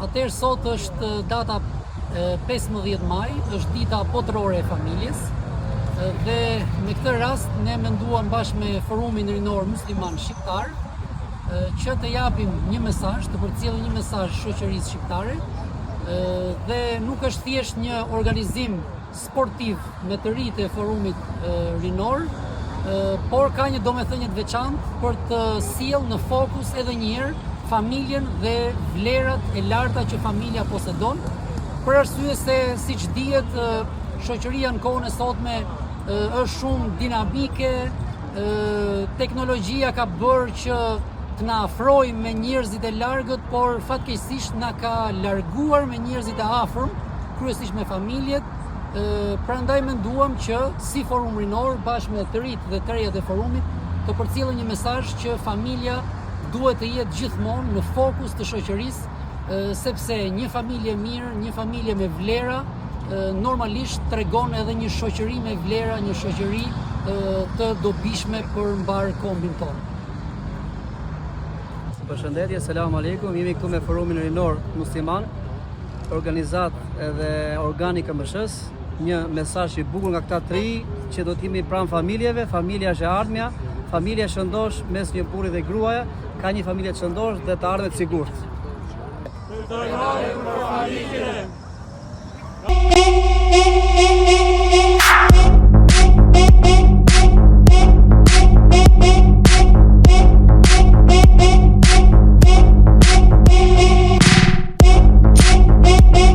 Atëherë sot është data 15 maj, është dita botërore e familjes dhe me këtë rast ne menduam bashkë me Forumin Rinor Musliman Shqiptar që të japim një mesazh, të përcjellim një mesazh shoqërisë shqiptare dhe nuk është thjesht një organizim sportiv me të rinjtë e forumit rinor, por ka një domethënie të veçantë për të sjellë në fokus edhe një herë familjen dhe vlerat e larta që familja posedon, për arsye se siç dihet shoqëria në kohën e sotme është shumë dinamike, teknologjia ka bërë që të na afrojë me njerëzit e largët, por fatkeqësisht na ka larguar me njerëzit e afërm, kryesisht me familjet, prandaj menduam që si forum rinor bashkë me të rinjtë dhe të rejat e forumit të përcjellim një mesazh që familja duhet të jetë gjithmonë në fokus të shoqërisë, sepse një familje e mirë, një familje me vlera, normalisht tregon edhe një shoqëri me vlera, një shoqëri të dobishme për mbarë kombin tonë. Përshëndetje, selam aleikum. Jemi këtu me Forumin Rinor Musliman, organizatë edhe organ i KMSH-së, një mesazh i bukur nga këta të rinj që do të jemi pranë familjeve, familja është e ardhmja, familja e shëndoshë mes një burri dhe gruaja, ka një familje të shëndoshë dhe të ardhme të sigurt. Krenare për familjen!